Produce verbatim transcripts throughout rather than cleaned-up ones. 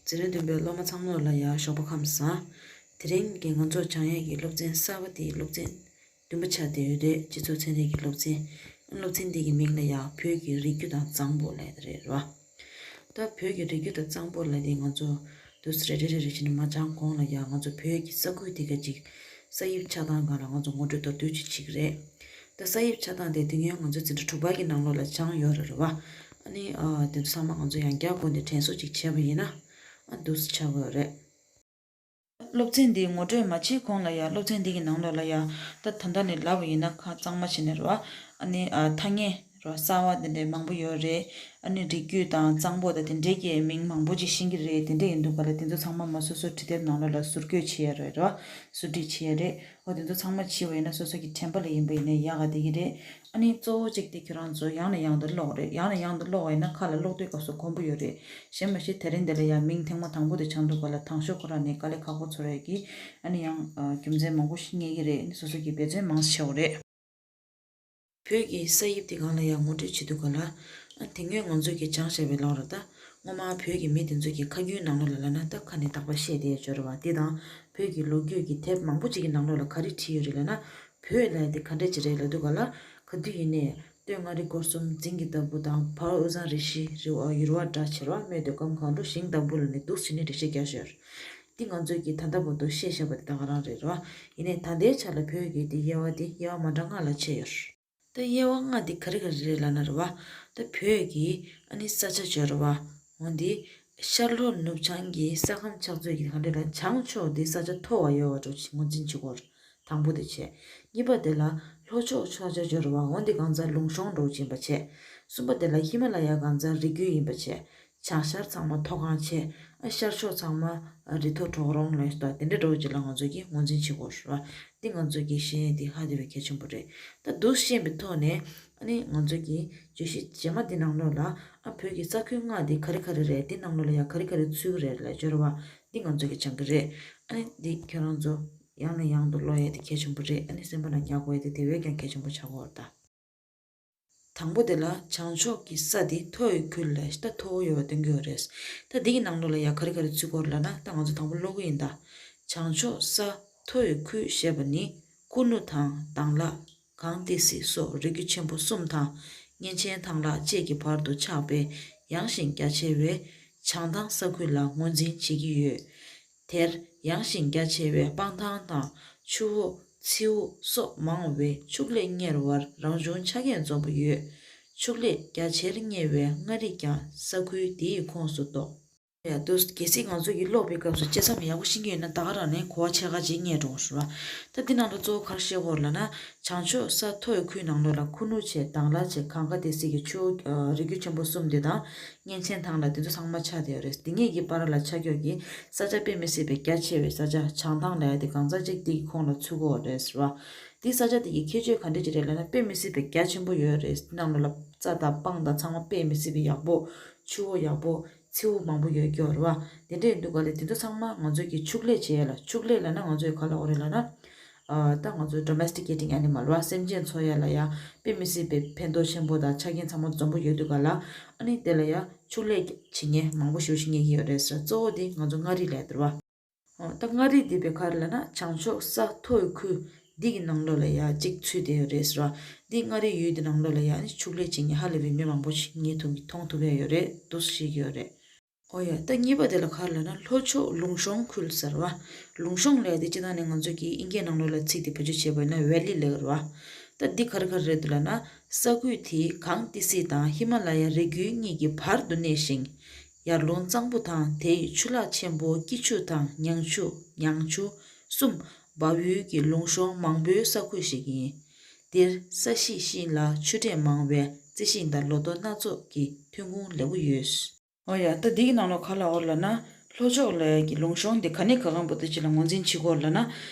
འཛིན་གྲྭ་བདུན་པའི་སློབ་མ་ཚང་མ་ལ་ཡང་ཞོགས་པ་ཁམས་བཟང་། དེ་རིང་གི་ང་ཚོ་སྦྱང་ཡས་ཀྱི་སློབ་ཚན་གསར་པ་དེ་སློབ་ཚན་བདུན་པ་ཆགས་བསྡད་ཡོད་རེད། སྤྱི་ཚོགས་ཚན་རིག་གི་སློབ་ཚན། སློབ་ཚན་འདི་གི་མིང་ལ་ཡང་བོད་ཀྱི་རིགས་རྒྱུད་དང་གཙང་པོ་ལབ་ཡ་དེ་རེད་རོ། ད་བོད་ཀྱི་རིགས་རྒྱུད་དང་གཙང་པོ་ལབ་དེ་ང་ཚོ་དུས་རེ་རེ་རེ་རེ་བྱས་ནས་མ་སྦྱང་གོང་ལ་ཡང་ང་ཚོ་བོད་ཀྱི་ས་ཁུལ་དེ་ག་ཅིག་ས་དབྱིབས་ཆགས་སྟངས་སྒང་ལ་ང་ཚོ་ངོ་སྤྲོད་མདོར་བསྡུས་ཅིག་བྱེད་ཀྱི་རེད། ད་ས་དབྱིབས་ཆགས་སྟངས་དེ་དེ་སྔོན་ང་ཚོ་འཛིན་གྲྭ་དྲུག་པ་གི་ནང་ལོགས་ལ་སྦྱངས་ཡོད་རེད་རེད་བ། ཨ་ནི་ཨ་དེ་ཚོ་ཚང་མ་ང་ཚོ་ཡང་བསྐྱར་སྒོ་ནས་དྲན་གསོ་ཅིག་བྱས་པ་ཡིན་ན། ཨ་འདུག་སེ་ཆགས་ཀྱི་ཡོད་རེད། སློབ་ཚན་འདི་ངོ་སྤྲོད་མ་བྱེད་གོང་ལ་ཡང་སློབ་ཚན་འདི་གི་ནང་ལོགས་ལ་ཡང་ད་ད་ལྟ་ནས་ལབ་པ་ཡིན་ན་ཁ་གཙང་མ་བྱས་ནས་རེད་བ། ཨ་ནི་ཨ་ཐ་སྙད་རེད་བ། གསར་བ་དེ་འདྲའི་མང་པོ་ཡོད་རེད། ཨ་ནི་རིགས་རྒྱུད་དང་གཙང་པོ་དང་དེ་འདྲའི་གི་མིང་མང་པོ་ཅིག་ཤེས་ཀྱི་རེད། དེ་འདྲ་ཡིན་དུས་ག་ལ་དེ་ཚོ་ཚང་མ་མ་སོ་སོ་འབྲི་དེབ་ནང་ལོགས་ལ་ཟུར་བཀོད་བྱས་ཡ་རེད་རེད་བ། ཟུར་བྲིས་བྱས་ཡ་རེད། འོ་དེ་ཚོ་ཚང་མ་བྱས་པ་ཡིན་ན་སོ་སོ་གི་དྲན་པ་ལ་ཡིན་པ་ཡིན་ན་ཡག་ག་བསྡད་ཀྱི་རེད། ཨ་ནི་གཙོ་བོ་གཅིག་དེ་ཁྱོད་རང་ཚོ་ཡང་ནས་ཡང་དུ་ཀློག་རེད། ཡང་ནས་ཡང་དུ་ཀློག་པ་ཡིན་ན་ཁ་ལ་ཀློག་དུས་སྐབས་སུ་དཀོན་པོ་ཡོད་རེད། གཞན་མ་གཞི་དེ་རིང་འདི་ལ་ཡང་མིང་ཐེངས་མ་དང་པོ་དེ་སྦྱང་དུས་ག་ལ་དང་ཤོས་ཁོ་རང་ནས་དཀའ་ལས་ཁག་པོ་ཚོར་ཡ་གི། ཨ་ནི་ཡང་རྒྱུ་མཚན་མང་པོ་ཞིག་རྙེད་ཀྱི་རེད། ཨ་ནི་སོ་སོ་གི་འབད་བརྩོན་མང་ཙམ་བྱེད་དགོས་རེད། བོད་ཀྱི་ས་དབྱིབས་དེ་སྒང་ལ་ཡང་ངོ་སྤྲོད་བྱེད་དུས་ག་ལ། ཨ་དེ་སྔོན་ང་ཚོ་གིས་སྦྱངས་བཞག་པའི་ལོགས་ར་ད། སྔོན་མ་བོད་ཀྱི་མི་དེ་ཚོ་གི་ཁ་རྒྱུན་ནང་ལོགས་ལ་ལབ་ན་ད་ཁ་ནས་རྟག་པར་བཤད་བསྡད་ཡ་ཅིག་ཡོད་རེད་བ། དེ་དང་བོད་ཀྱི་ལོ་རྒྱུས་ཀྱི་དེབ་མང་པོ་ཅིག་གི་ནང་ལོགས་ལ་ག་རེ་བྲིས་ཡོད་རེད་ལབ་ན། བོད་ལབ་ཡ་དེ་ག་འདྲ་ཅིག་རེད་ལབ་དུས་ག་ལ། ག་དུས་ཡིན་ནའི་སྟོད་མངའ་རིས་སྐོར་གསུམ་རྫིང་གི་ལྟ་བུ་དང་བར་དབུས་གཙང་རི་བཞི་རི་བོ་ཡུར་བ་འདྲ་བྱེད་ར་བ། སྨད་སྟོད་ཁམས་གངས་འབྲུག་ཞིང་ལྟ་བུ་ལ་ནི་འདུག་སེ་བྱས་ནས་འགྲེལ་བཤད་རྒྱག་བཞིན་ཡོད་རེད། འདི་ང་ཚོས་ཀྱིས་ད་ལྟ་བར་དུ་བཤད་བཞག་པ་དེ་ད་ག་རང་རེད་ར་བ། ཡིན་ནའི་ད་ལྟའི་ཆ་ལ་བོད་ཀྱི་འདི་དབྱེ་བ་འདི་དབྱེ་བ་མ་འདྲ་ལྔ་ལ་ཕྱེ་ཡོད་རེད། ད་དབྱེ་བ་ལྔ་འདི་ག་རེ་ག་རེ་རེད་ལབ་ན་རེད་བ། ད་བོད་ཀྱི་ཨ་ནི་ས་ཆ་ཅིག་ཡོད་རེད་བ། འོ་འདི་ཤར་ལྷོ་ནུབ་བྱང་གི་ས་ཁམས་ཕྱོགས་བསྡུས་ཀྱི་ག་འདྲ་ལ་བྱང་ཕྱོགས་འདི་ས་ཆ་མཐོ་བ་ཡོད་པ་འདྲ་ཅིག་ངོས་འཛིན་བྱེད་དགོས་རེད། དང་པོ་དེ་བྱས། གཉིས་པ་དེ་ལ་ལྷོ་ཕྱོགས་ཕྱོགས་ཆ་ཅིག་ཡོད་རེད་བ། འོ་འདི་གང་ཚང་ལུང་གཤོང་འདྲ་ཅིག་ཡིན་པ་བྱས། གསུམ་པ་དེ་ལ་ཧི་མ་ལ་ཡ་གང་ཚང་རི་རྒྱུད་ཡིན་པ་བྱས། བྱང་ཤར་ཚང་མ་མཐོ་སྒང་བྱས། ཨ་ཤར་ཕྱོགས་ཚང་མ་རི་མཐོ་གྲོག་རོང་ལ་ཡོད་དེ་འདྲ་འདྲ་ཅིག་ལ་ང་ཚོ་གིས་ངོས་འཛིན་བྱེད་དགོས་རེད་བ། འདི་ང་ཚོ་གིས་ཤེས་ཡས་འདི་ཧ་དེ་བས་གལ་ཆེན་པོ་རེད། ད་འདུག་ཤེས་པའི་ཐོག་ནས་ཨ་ནི་ང་ཚོ་གིས་བརྗོད་གཞི་རྗེས་མ་འདི་ནང་ལོགས་ལ་ཨ་བོད་ཀྱི་ས་ཁུལ་ལྔ་འདི་ག་རེ་ག་རེ་རེད། འདི་ནང་ལོགས་ལ་ཡང་ག་རེ་ག་རེ་ཚུད་ཀྱི་རེད་ལབ་ཡ་ཅིག་ཡོད་རེད་བ། འདི་ང་ཚོ་གིས་སྦྱང་གི་རེད། ཨ་ནི་འདི་ཁྱེད་རང་ཚོ་ཡང་ནས་ཡང་དུ་ཀློག་ཡས་དེ་གལ་ཆེན་པོ་རེད། ཨ་ནི་སེམས་པ་ནང་ཉར་དགོས་ཡས་དེ་དེ་བས་ཀྱང་གལ་ཆེན་པོ་ཆགས་ཀྱི་ཡོད་རེད་ད། དང་པོ་དེ་ལ་བྱང་ཕྱོགས་ཀྱི་ས་དེ་མཐོ་བའི་ཁུལ་ལ་ད་མཐོ་བོ་ཡོད་པ་སྟོན་གྱི་ཡོད་རེད། ད་འདི་གི་ནང་ལོགས་ལ་ཡང་ག་རེ་ག་རེ་ཚུད་ཀྱི་ཡོད་རེད་ལབ་ན། ད་ང་ཚོ་དང་པོ་ཀློག་གི་ཡིན་ད། བྱང་ཕྱོགས་ས་མཐོ་བའི་ཁུལ་ཞེས་པ་ནི་ཁུ་ནུ་དང་དྭང་ལག་གངས་ཏི་སེ་སོགས་རི་རྒྱུད་ཆེན་པོ་གསུམ་དང་། གཉན་ཆེན་ཐང་ལག་བཅས་ཀྱི་བར་དུ་ཆགས་པའི་ཡངས་ཤིང་རྒྱ་ཆེ་བའི་བྱང་ཐང་ས་ཁུལ་ལ་ངོས་འཛིན་བྱེད་ཀྱི་ཡོད། དེར་ཡངས་ཤིང་རྒྱ་ཆེ་བའི་སྤང་ཐང་དང་ཆུ་བོ་མཚེའུ་སོགས་མང་བས་ཕྱུགས་ལས་གཉེར་བར་རང་བྱུང་ཆ་རྐྱེན་འཛོམས་པོ་ཡོད། ཕྱུགས་ལས་རྒྱ་ཆེར་གཉེར་བའི་མངའ་རིས་ཀྱང་ས་ཁུལ་འདིའི་ཁོངས་སུ་གཏོགས། ཡ་དུས་གལ་སྲིད་ང་ཚོ་གིས་ཀློག་པའི་སྐབས་སུ་དཔྱད་མཚམས་ཡག་པོ་ཤེས་ཀྱི་ཡོད་ན་ད་ག་རང་ནས་གོ་བ་ཕྱེད་ཀ་ཅིག་རྙེད་འགྲོ་ཞུ་བ། ད་འདི་ནང་ལ་གཙོ་བོ་ག་རེ་བཤད་ཀྱི་ཡོད་ལབ་ན། བྱང་ཕྱོགས་ས་མཐོ་བའི་ཁུལ་ནང་ལོགས་ལ་ཁུ་ནུ་བྱས། དྭང་ལག་བྱས། གངས་དཀར་ཏི་སེ་གི་ཆུ་བོ་ཨ་རི་རྒྱུད་ཆེན་པོ་གསུམ་འདི་དང་། གཉན་ཆེན་ཐང་ལག་འདི་ཚོ་ཚང་མ་ཆགས་བསྡད་ཡོད་རེད། འདི་གཉིས་ཀྱི་བར་ལ་ཆགས་ཀྱོག་གི་ས་ཆ་དཔེ་མི་སྲིད་པའི་རྒྱ་ཆེ་བའི་ས་ཆ་བྱང་ཐང་ལབ་ཡ་དེ་གང་ཚང་གཅིག་འདི་གི་ཁོངས་ལ་ཚུད་ཀྱི་ཡོད་རེད་ཟེར་བ། འདི་ས་ཆ་དེ་གི་ཁྱད་ཆོས་ག་འདྲ་ཅིག་རེད་ལབ་ན། དཔེ་མི་སྲིད་པའི་རྒྱ་ཆེན་པོ་ཡོད་རེད། འདི་ནང་ལོགས་ལ་རྩྭ་དང་སྤང་དང་ཚང་མ་དཔེ་མི་སྲིད་པའི་ཡག་པོ། ཆུ་བོ་ཡག་པོ། མཚེའུ་མང་པོ་ཡོད་ཀྱི་ཡོད་རེད་བ། དེ་འདྲ་ཡིན་དུས་ག་ལ་དེ་ཚོ་ཚང་མ་ང་ཚོས་ཀྱི་ཕྱུགས་ལས་བྱེད་ཡ་ལ། ཕྱུགས་ལས་ལབ་ན་ང་ཚོས་ག་ལབ་ཀྱི་ཡོད་རེད་ལབ་ན། ཨ་ད་ང་ཚོ་domesticating animal་བ། སེམས་ཅན་འཚོ་ཡ་ལ་ཡ་དཔེ་མི་སྲིད་པའི་ཕན་ཐོགས་ཆེན་པོ་དང་ཆ་རྐྱེན་ཚང་མ་འཛོམས་པོ་ཡོད་དུས་ག་ལ། ཨ་ནི་དེ་ལ་ཡ་ཕྱུགས་ལས་བྱེད་མཁན་མང་པོ་ཞེ་པོ་ཞིག་རྙེད་ཀྱི་ཡོད་རེད་ཟེར། གཙོ་བོ་དེ་ང་ཚོ་མངའ་རིས་ལབ་ཡ་དེ་རེད་བ། ཨོ་ད་མངའ་རིས་འདི་དཔེ་ག་རེ་ལབ་ན། བྱང་ཕྱོགས་ས་མཐོ་བའི་ཁུལ་འདི་གི་ནང་ལོགས་ལ་ཡ་གཅིག་ཚུད་བསྡད་ཡོད་རེད་ཟེར་བ། འདི་མངའ་རིས་ཡུལ་འདི་ནང་ལོགས་ལ་ཡ་ཨ་ནི་ཕྱུགས་ལས་བྱེད་མཁན་ཧ་ལས་པའི་མི་མང་པོ་ཞིག་རྙེད་ཐུབ་མཐོང་ཐུབ་ཡ་ཡོད་རེད། འདུག་སེ་ཤེས་ཀྱི་ཡོད་རེད། ཨོ་ཡ། ད་གཉིས་པ་དེ་ལ་ག་རེ་ལབ་ན། ལྷོ་ཕྱོགས་ལུང་གཤོང་ཁུལ་ཟེར་བ། ལུང་གཤོང་ལབ་ཡ་དེ་སྤྱིར་བཏང་ནས་ང་ཚོ་གིས་དབྱིན་སྐད་ནང་ལོགས་ལ་ཚིག་དེ་བེད་སྤྱོད་བྱས་པ་ཡིན་ན་valley་ལབ་ཀྱི་རེད་བ། ད་འདི་ག་རེ་ག་རེ་རེད་འདུག་ལབ་ན། ས་ཁུལ་དེའི་གངས་ཏི་སེ་དང་ཧི་མ་ལ་ཡ་རི་རྒྱུད་གཉིས་ཀྱི་བར་དུ་གནས་ཤིང་། ཡར་ཀླུང་གཙང་པོ་དང་དེའི་ཆུ་ལག་ཆེན་པོ་སྐྱིད་ཆུ་དང་ཉང་ཆུ། ཉང་ཆུ་གསུམ་འབབ་ཡུལ་གྱི་ལུང་གཤོང་མང་པོའི་ས་ཁུལ་ཞིག་ཡིན། འདིར་ས་གཤིས་ཤིན་ལ་ཆུ་ཕྲན་མང་བས་རྩི་ཤིང་དང་ལོ་ཐོག་སྣ་ཚོགས་ཀྱི་ཐོན་ཁུངས་ལེགས་པོ་ཡོད། ཨོ་ཡ། ད་འདི་གི་ནང་ལོགས་ག་ལབ་ཀྱི་ཡོད་ལབ་ན། ལྷོ་ཕྱོགས་ལ་ཡ་གི་ལུང་གཤོང་དེ་ག་ནས་ག་གང་བར་དུ་ཅིག་ལ་ངོས་འཛིན་བྱེད་ཀྱི་ཡོད་ལབ་ན།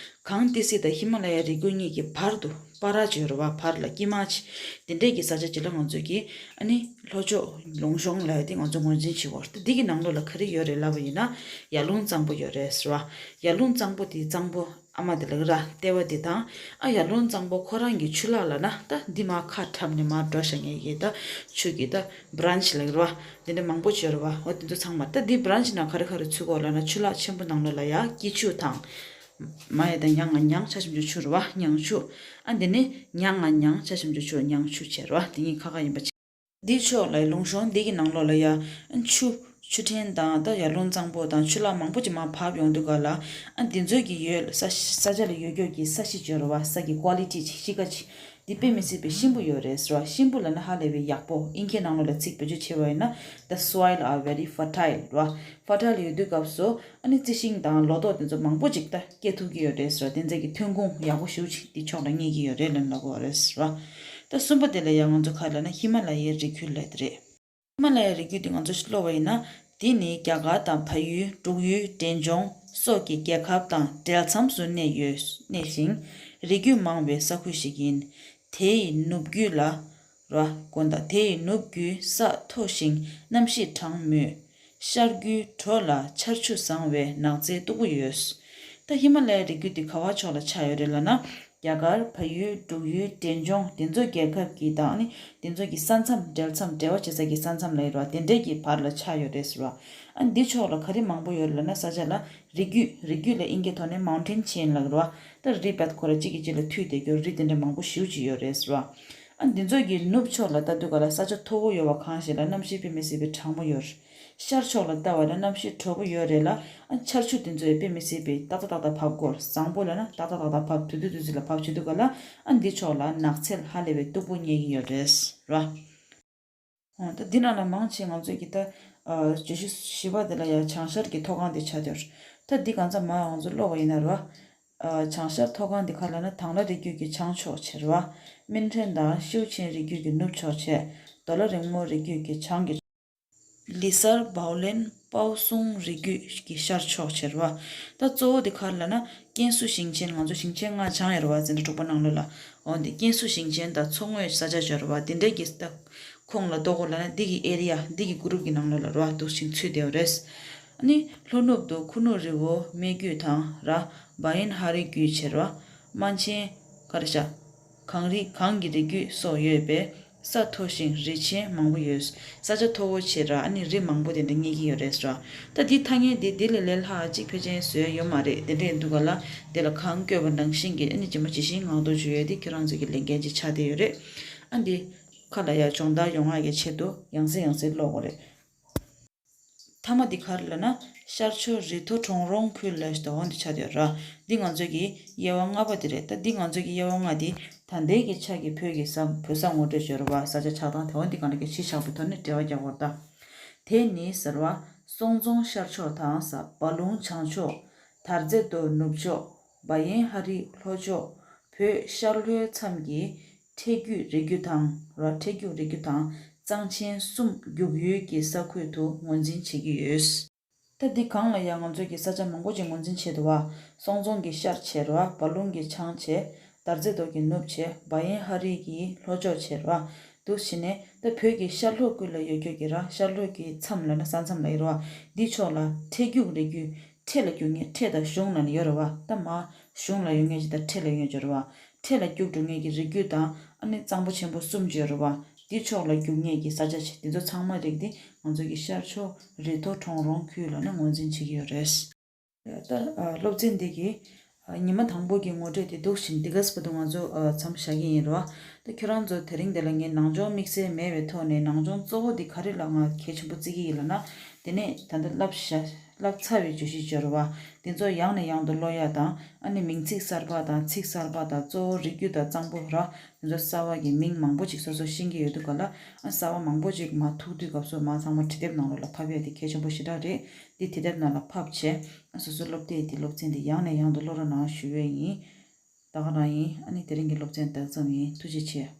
གངས་ཏི་སེ་དང་ཧི་མ་ལ་ཡ་རི་རྒྱུད་གཉིས་ཀྱི་བར་དུ། བར་ཅིག་ཡོད་རེད་བ། བར་ལ་དཀྱིལ་མ་ཅིག་དེ་འདྲས་ཀྱི་ས་ཆ་ཅིག་ལ་ང་ཚོས་ཀྱིས་ཨ་ནི་ལྷོ་ཕྱོགས་ལུང་གཤོང་ལབ་ཡ་དེ་ང་ཚོ་ངོས་འཛིན་བྱེད་ཀྱི་ཡོད་རེད། ད་འདི་གི་ནང་ལོགས་ལ་ག་རེ་ཡོད་རེད་ལབ་པ་ཡིན་ན། ཡར་ཀླུང་གཙང་པོ་ཡོད་རེད་ཟེར་བ། ཡར་ཀླུང་གཙང་པོ་དེ་གཙང་པོ་ ཨ་མ་དེ་ལ་ར་ལྟེ་བ་དེ་དང་། ཨ་ཡར་ཀླུང་གཙང་པོ་ཁོ་རང་གི་ཆུ་ལྷག་ལབ་ན་ད་འདི་མར་ཁ་འཁྲབ་ནས་མར་འགྲོ་བཞག་མཁན་གྱི་ད་ཆུ་གི་ད་བྷི་རན་ཆི་ལབ་ཀྱི་རེད་བ། དེ་འདྲ་མང་པོ་ཅིག་ཡོད་རེད་བ། འོ་དེ་ཚོ་ཚང་མ་ད་འདི་བྷི་རན་ཆི་ནང་ག་རེ་ག་རེ་ཚུད་ཀྱི་ཡོད་ལབ་ན་ཆུ་ལྷག་ཆེན་པོ་ནང་ལོགས་ལ་ཡ་སྐྱིད་ཆུ་དང་། མ་ཡ་དང་ཉ་ང་ཉང་ཆ་ཞབས་ཀྱུ་ཆུ་རེད་བ། ཉང་ཆུ། ཨ་འདི་ནི་ཉ་ང་ཉང་ཆ་ཞབས་ཀྱུ་ཆུ་ཉང་ཆུ་བྱས་རེད་བ། དེ་གཉིས་ཁ་ཁ་ཡིན་པ་བྱས། འདི་ཕྱོགས་ལ་ལུང་གཤོང་འདི་གི་ནང་ལོགས་ལ་ཡ་ཆུ་ཆུ་ཕྲན་དང་ད་ཡར་ཀླུང་གཙང་པོ་དང་ཆུ་ལྷག་མང་པོ་ཅིག་མར་བབས་ཡོང་དུས་ག་ལ། ཨ་འདི་ཚོའི་གི་ཡོད་ས་ས་ཆ་ལ་ཡོད་རྒྱུ་གི་ས་གཞི་ཅིག་ཡོད་རེད་བ། ས་གི་ཀོ་ལི་ཊི་ཅིག་གཤིས་ཀ་ཅིག་འདི་དཔེ་མི་སྲིད་པའི་གཤིན་པོ་ཡོད་རེད་ཟེར་བ། གཤིན་པོ་ལབ་ན་ཧ་ལས་པའི་ཡག་པོ། དབྱིན་སྐད་ནང་ལོགས་ལ་ཚིག་བེད་སྤྱོད་བྱས་པ་ཡིན་ན། The soil are very fertile རེད་བ། ཕར་ཊའི་ལ་ཡོད་དུས་སྐབས་སུ་ཨ་ནི་རྩི་ཤིང་དང་ལོ་ཏོག་དེ་ཚོ་མང་པོ་ཅིག་ད་སྐྱེ་ཐུབ་ཀྱི་ཡོད་རེད་ཟེར་བ། དེ་ཚོ་གི་ཐོན་ཁུངས་ཡག་པོ་ཞེ་པོ་ཅིག་འདི་ཕྱོགས་ལ་རྙེད་ཀྱི་ཡོད་རེད་ལབ་ལབ་དགོས་རེད་ཟེར་བ། ད་གསུམ་པ་དེ་ལ་ཡང་ང་ཚོ་ག་རེ་ལབ་ན་ཧི་མ་ལ་ཡའི་རི་རྒྱུད་ལབ་དེ་རེད། ཧི་མ་ལ་ཡའི་རི་རྒྱུད་དེ་ང་ཚོ་ཀློག་པ་ཡིན་ན། དེ་ནི་རྒྱ་གར་དང་བལ་ཡུལ། འབྲུག་ཡུལ། འབྲས་ལྗོངས་སོགས་ཀྱི་རྒྱལ་ཁབ་དང་འབྲེལ་མཚམས་སུ་གནས་ཡོད་གནས་ཤིང་། རི་རྒྱུད་མང་བའི་ས་ཁུལ་ཞིག་ཡིན། དེ་ཡི་ནུབ་རྒྱུད་ལ། ར་དགོན་དང་། དེ་ཡི་ནུབ་རྒྱུད་ས་མཐོ་ཞིང་གནམ་གཤིས་གྲང་མོད། ཤར་རྒྱུད་དྲོ་ལ་ཆར་ཆུ་བཟང་བས་ནགས་ཚལ་སྟུག་པོ་ཡོད། ད་ཧི་མ་ལ་ཡའི་རི་རྒྱུད་འདི་ག་བ་ཕྱོགས་ལ་ཆགས་ཡོད་རེད་ལབ་ན། རྒྱ་གར། བལ་ཡུལ། འབྲུག་ཡུལ། འབྲས་ལྗོངས་དེ་ཚོ་རྒྱལ་ཁབ་ཀྱི་དང་ནི་དེ་ཚོ་གི་ས་མཚམས། འབྲེལ་མཚམས། འབྲེལ་བ་བྱེད་ས་གི་ས་མཚམས་ལ་ཡོད་རེད་བ། དེ་འདྲས་ཀྱི་བར་ལ་ཆགས་ཡོད་རེད་ཟེར་བ། ཨ་འདི་ཕྱོགས་ལ་ག་རེ་མང་པོ་ཡོད་རེད་ལབ་ན། ས་ཆ་ལ་རི་རྒྱུད། རི་རྒྱུད་ལ་དབྱིན་སྐད་ཐོག་ནས་མའུན་ཊེན་ཆེན་ལབ་ཀྱི་རེད་བ། ད་རི་རྦད་ཁོ་ར་གཅིག་གིས་གཅིག་ལ་མཐུད་བསྡད་རྒྱུ་རི་དེ་འདྲ་མང་པོ་ཞེ་པོ་ཅིག་ཡོད་རེད་ཟེར་བ། ཨ་འདི་ཚོ་གི་ནུབ་ཕྱོགས་ལ་ལྟ་དུས་ག་ལ་ས་ཆ་མཐོ་པོ་ཡོད་པ་གང་ཞིག་ལ་གནམ་གཤིས་དཔེ་མི་སྲིད་པའི་གྲང་མོ་ཡོད། ཤར་ཕྱོགས་ལ་ལྟ་བ་ལ་གནམ་གཤིས་དྲོ་པོ་ཡོད་རེད་ལ། ཨ་ཆར་ཆུ་དེ་ཚོ་ཡང་དཔེ་མི་སྲིད་པའི་ཏག་ཏག་ཏག་ཏག་བབས་སྐོར། བཟང་པོ་ལབ་ན་ཏག་ཏག་ཏག་ཏག་བབས། དུས་དུས་དུས་ཚོད་ལ་བབས་བྱེད་དུས་ག་ལ། ཨ་འདི་ཕྱོགས་ལ་ནགས་ཚལ་ཧ་ལས་པའི་སྟུག་པོ་རྙེད་ཀྱི་ཡོད་རེད་ར། འོ་ད་འདི་ནང་ལ་མང་ཆེ་ང་ཚོས་ཀྱི་ད་ཨ་བརྗོད་གཞི་བཞི་པ་དེ་ལ་ཡང་བྱང་ཤར་གྱི་མཐོ་སྒང་དེ་ཆགས་བསྡད་ཡོད་རེད། ད་འདི་གང་ཚང་མ་ང་ཚོ་ཀློག་པ་ཡིན་ན་ར། ཨ་བྱང་ཤར་མཐོ་སྒང་འདི་ག་ལབ་ན་དང་ལ་རི་རྒྱུད་ཀྱི་བྱང་ཕྱོགས་བྱས་རེད་བ། སྨིན་ཕྲན་དང་ཤིའུ་ཆིན་རི་རྒྱུད་ཀྱི་ནུབ་ཕྱོགས་བྱས། རྡོ་ལ་རིང་མོ་རི་རྒྱུད་ཀྱི་བྱང་གི། ལི་སར་བའོ་ལེན་པའོ་སུང་རི་རྒྱུད་ཀྱི་ཤར་ཕྱོགས་བྱས་རེད་བ། ད་གཙོ་བོ་དེ་ག་རེ་ལབ་ན་ཀན་སུའུ་ཞིང་ཆེན། ང་ཚོ་ཞིང་ཆེན་ལྔ་སྦྱངས་ཡོད་རེད་བ། འཛིན་གྲྭ་དྲུག་པ་ནང་ལོགས་ལ། འོ་འདི་ཀན་སུའུ་ཞིང་ཆེན་དང་མཚོ་ངོས་ས་ཆ་ཅིག་ཡོད་རེད་བ། དེ་འདྲའི་གི་ད་ཁོངས་ལ་གཏོགས་དགོས་ལབ་ན་འདི་གི་ཨེ་རི་ཡ་འདི་གི་གུ་རུབ་ཀྱི་ནང་ལོགས་ལ་རེད་བ། འདུག་ཅིང་ཚུད་བསྡད་ཡོད་རེད། ཨ་ནི་ལྷོ་ནུབ་ཏུ་ཁུ་ནུ་རི་བོ་སྨད་རྒྱུད་དང་ར་བ་ཡན་ཧ་རི་རྒྱུད་བྱས་རེད་བ། རྨ་ཆེན་ག་རེ་ཤག་གངས་རི། གངས་ཀྱི་རི་རྒྱུད་སོགས་ཡོད་པས་ས་མཐོ་ཞིང་རི་ཆེན་མང་པོ་ཡོད། ས་ཆ་མཐོ་བོ་བྱས་ར་ཨ་ནི་རི་མང་པོ་དེ་འདྲ་རྙེད་ཀྱི་ཡོད་རེད་ཟེར་བ། ད་འདི་ཐ་སྙད་འདི་འདི་ལས་ལས་ལྷག་ཅིག་ཕལ་ཆེར་བཟོས་ཡོད་མ་རེད། དེ་འདྲ་ཡིན་དུས་ག་ལ་དེ་ལ་གངས་བཀོད་པ་ནང་བཞིན་གྱི་ཨ་ནི་ཇི་མ་ཇི་བཞིན་ངག་ཐོག་བརྗོད་ཡས་དེ་ཁྱེད་རང་ཚོ་གི་ལས་འགན་ཅིག་ཆགས་བསྡད་ཡོད་རེད། ཨ་འདི་ཁ་ལ་ཡ་སྦྱོང་བརྡར་ཡོང་ཡག་གི་ཆེད་དུ་ཡང་སེ་ཡང་སེ་ཀློག་དགོས་རེད། མཐའ་མ་འདི་ག་རེ་ལབ་ན་ཤར་ཕྱོགས་རི་མཐོ་གྲོང་རོང་ཁུལ་ལ་ཞེས་འོ་འདི་ཆགས་བསྡད་ཡོད་ར། འདི་ང་ཚོ་གི་དབྱེ་བ་ལྔ་པ་འདི་རེད། ད་འདི་ང་ཚོ་གི་དབྱེ་བ་ལྔ་འདི་ད་ལྟའི་གི་ཆ་གི་བོད་ཀྱི་ས་བོད་ས་ངོ་སྤྲོད་བྱས་ར་བ། ས་ཆ་ཆགས་སྟངས་དེ་འོ་འདི་གང་ལ་གི་གཞི་བཞག་པའི་ཐོག་ནས་འགྲེལ་བ་རྒྱག་དགོས་ར། ད་དེ་ནི་ཟེར་བ། སོང་རྫོང་ཤར་ཕྱོགས་དང་ས་བ་ལུང་བྱང་ཕྱོགས། དར་རྩེ་མདོ་ནུབ་ཕྱོགས། བ་ཡན་ཧ་རི་ལྷོ་ཕྱོགས། བོད་ཤར་ལྷོའི་མཚམས་ཀྱི་ཁྲེ་རྒྱུད་རི་རྒྱུད་དང་ར། ཁྲེ་རྒྱུད་རི་རྒྱུད་དང་གཙང་ཆེན་གསུམ་རྒྱུག་ཡུལ་གྱི་ས་ཁུལ་དུ་ངོས་འཛིན་བྱེད་ཀྱི་ཡོད། ད་འདི་སྒང་ལ་ཡང་ང་ཚོས་ཀྱི་ས་ཆ་མང་པོ་ཅིག་ངོས་འཛིན་བྱས་འདུག་བ། སོང་རྫོང་གི་ཤར་བྱས་ར། བ་ལུང་གི་བྱང་བྱས། དར་རྩེ་མདོ་གི་ནུབ་བྱས། བ་ཡན་ཧ་རི་གི་ལྷོ་ཕྱོགས་བྱས་ར། འདུག་བྱས་ནས་ད་བོད་ཀྱི་ཤར་ལྷོ་ཁུལ་ལ་ཡོད་རྒྱུ་གི་ར། ཤར་ལྷོ་གི་མཚམས་ལ་ན་ས་མཚམས་ལ་ཡོད་ར་བ། འདི་ཕྱོགས་ལ་ཁྲེ་རྒྱུག་རི་རྒྱུད། ཁྲེ་ལ་རྒྱུག་མཁན། ཁྲེ་དང་གཞུང་ལ་ནི་ཡོད་རེད་བ། ད་མར་གཞུང་ལ་ཡོང་མཁན་ཅིག་དང་ཁྲེ་ལ་ཡོང་མཁན་ཅིག་ཡོད་རེད་བ། ཁྲེ་ལ་རྒྱུག་འགྲོ་མཁན་གྱི་རི་རྒྱུད་དང་ཨ་ནི་གཙང་པོ་ཆེན་པོ་གསུམ་ཅིག་ཡོད་རེད་བ། འདི་ཕྱོགས་ལ་རྒྱུག་མཁན་གྱི་ས་ཆ་ཆེ་འདི་ཚོ་ཚང་མ་རིགས་འདི་ང་ཚོ་གི་ཤར་ཕྱོགས་རི་མཐོ་གྲོང་རོང་ཁུལ་ལ་ནི་ངོས་འཛིན་བྱེད་ཀྱི་ཡོད་རེད། ད་ཨ་སློབ་ཚན་འདི་གི་ཨ་ཉི་མ་དང་པོ་གི་ངོ་སྤྲོད་དེ་འདུག་བཞིན་འདི་ག་སྤུ་དུ་ང་ཚོ་ཨ་མཚམས་བཞག་གི་ཡིན་རེད་བ། ད་ཁྱོད་རང་ཚོ་དེ་རིང་འདི་ལ་ངས་ནང་སྦྱོང་དམིགས་བསལ་མེད་པའི་ཐོག་ནས་ནང་སྦྱོང་གཙོ་བོ་འདི་ག་རེ་ལ་ང་གལ་ཆེན་པོ་བརྩི་གི་ཡིན་ལབ་ན། དེ་ནས་ད་ལྟ་བསླབ་བྱ་བསླབ་ཚར་བའི་བརྗོད་གཞི་སྦྱོར་བ་འདི་ཚོ་ཡང་ནས་ཡང་དུ་ཀློག་ཡ་དང་ཨ་ནི་མིང་ཚིག་གསར་པ་དང་ཚིག་གསར་པ་དང་གཙོ་བོ་རིགས་རྒྱུད་དང་གཙང་པོ་ར་འདི་ཚོ་གསར་པ་གི་མིང་མང་པོ་ཅིག་སོ་སོ་ཤེས་ཀྱི་ཡོད་དུས་ག་ལ་ཨ་གསར་པ་མང་པོ་ཅིག་མར་ཐུག་དུས་སྐབས་སུ་མར་ཚང་མ་བྲིས་དེབ་ནང་ལོགས་ལ་ཕབ་ཡ་དེ་གལ་ཆེན་པོ་ཞེ་དྲག་རེད། འདི་བྲིས་དེབ་ནང་ལ་ཕབ་བྱས་ཨ་སོ་སོ་སློབ་དེབ་དེ་སློབ་ཚན་དེ་ཡང་ནས་ཡང་དུ་ཀློག་རོགས་གནང་ཞུ་ཡས་ཡིན། ད་ག་རང་ཡིན། ཨ་ནི་དེ་རིང་གི་སློབ་ཚན་ད་ག་ཙམ་ཡིན། ཐུགས་རྗེ་ཆེ།